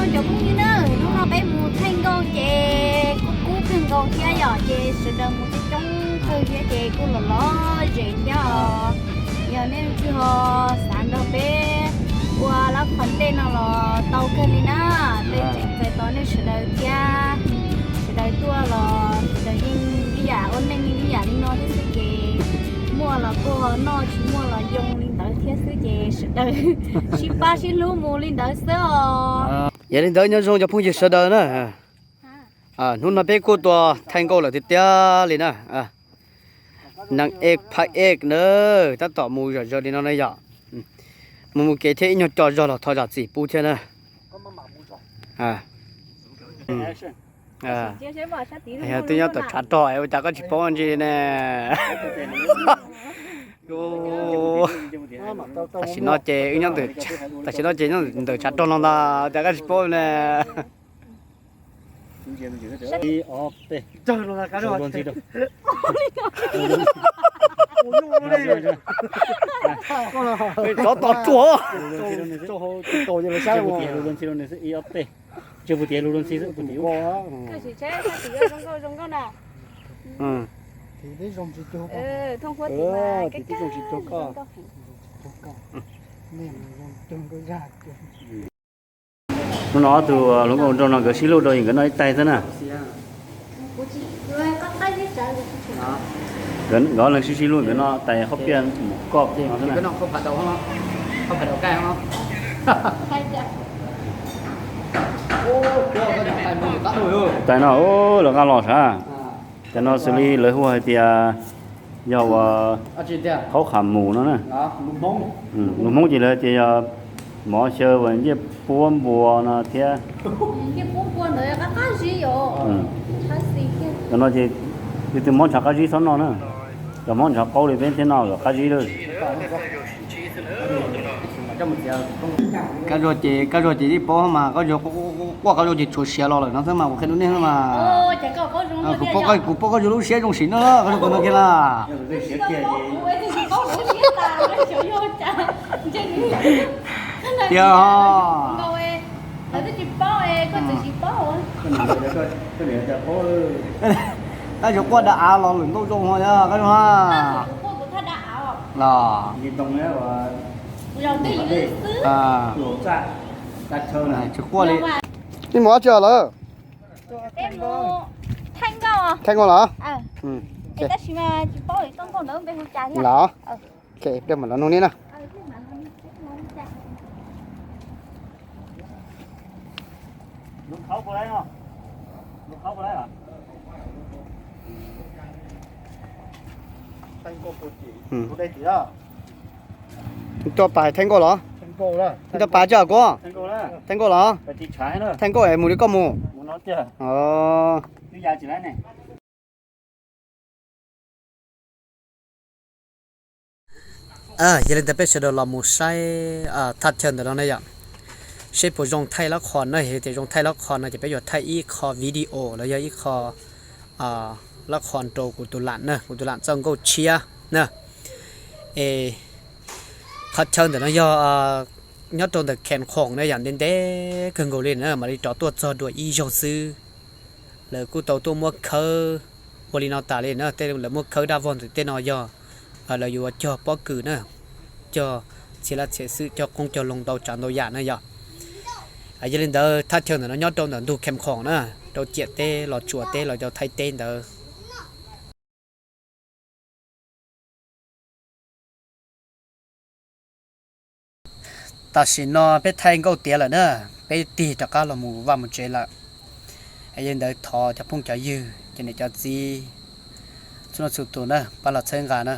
Cov phooj ywg na, hnub no peb mus thaij nkauj ces kuj kub kawg nkaus thiab yom, ces sawv daws mus coob kawg thiab ces kuj los lom zem thiab os. Yog nej leej twg ho xav nrog peb ua lab qhov ntej no los tau kawg li na, peb tseem txais tos nej sawv daws thiab. Sawv daws tuaj los sawv daws yeej ib yam ua neej yeej ib yam li no thiab xwb ces muaj los kuj noj, tsis muaj los yoo li ntawd thiab xwb ces sawv daws sib pab sib hlub mus li ntawd xwb os. Yog li ntawd nyob zoo cov phooj ywg sawv daws na. Hnub no peb kuj tuaj thaij nkauj lawm tiag tiag li na. Nab ej phab ej na, tab tom mus zom zaws li no na yom. Mus mus kev thiab ib nyuag co zog los thov zam txim pub thiab na. Yog twb nyob tawm tshav rog es ua cas koj tsis paub ntsis ne? Tam sim no ces, tam sim no ces nyob ntawm tshav rog no ntag, ua cas koj tsis paub ne? Tsov tos ruam. Hnub no ob tug hluas nkauj nraug no nkawd sib hlub rau nkawd noj ib tais xwb na. Nkawd ob leeg sib sib hlub nkawd noj tais hauv piaj mus koj no xwb na. Tais no lawv nqa los sav. Cov no xws li lawv hu hais tias yog uas qhaub qham mus no na. Lus Hmoob ces lawv tias yog mov xyaw uas ncej puab npua no thiab. Cov no ces leej twg mob ntshav qab zib txhob noj na. Cov mob ntshav qaub li peb thiaj noj kom qab zib lawm. Kab Zuag ces, Kab Zuag ces yeej paub mas, Kab Zuag quaj, Kab Zuag ces tshuav siav los lawm no xwb mas, kuv qhia rau nej mas. Kuv paub Kab Zuag lub siab zoo sim no, Kab Zuag tus no kiag las. Tiag. Kab Zuag quaj da av los lwm nkauj zoo ho yog Kab Zuag los. Tsis quaj li. Nej mus dab tsi lawm? Thaij nkauj los? Los, peb mam los nug nej na. Tuaj pab thaij nkauj los? Tuaj pab tso kuv thaij nkauj los? Thaij nkauj es mus li koj mus. Yog li ntawd peb sawv daws los mus saib thaj chaw ntawm no na yom, seb puas zoo thaij lab qhos na. Yog tias zoo thaij lab qhos no ces peb yuav thaij ib qho video los yog ib qho lab qhos rau kuv tus lam na, kuv tus lam txoj nkauj tshiab na. Es qhov chaw ntawm no yog nyob rau ntawm Khees Khoom na yom, ntev ntev kawg nkaus li na mam li rov tuaj txog dua ib zaug xwb. Lawv kuj tau tuaj muab khawb ua li no tas li na, tej lawv muab khawb dab vog ntawm tej no yog lawv yuav cog pob kws na, cog txhia laj txhia xwm, cog qoob cog loo ntau tsav ntau yam na yom. Yog li ntawd thaj chaw ntawm no nyob rau ntawm ntug Khees Khoom na, rau ciam teb los tsuas teb los rau Thaib teb ntawd. Tam sim no peb thaij nkauj tiav lawm na, peb tig rov qab los mus vaj mus tsev lawm. Yog li ntawd thov cov phooj cov ywg, cov niam cov txiv, txhua leej txhua tus na pab los txhawb nqa na.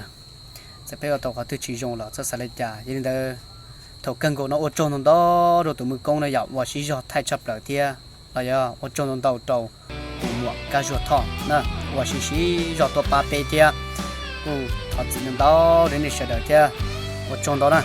Txawm peb ua tau qhov twg tsis zoo los txhob xav li cas. Yog li ntawd thaum kawg nkaus no ua tsaug ntau ntau rau tus mwj koob na yom uas sib zog thaij tshaj plaws thiab los yog ua tsaug ntau ntau rau tus muam Kab Zuag Thoj na uas sib sib zog tuaj pab peb thiab. Kuj thov txim ntau ntau rau nej sawv daws thiab, ua tsaug ntau na.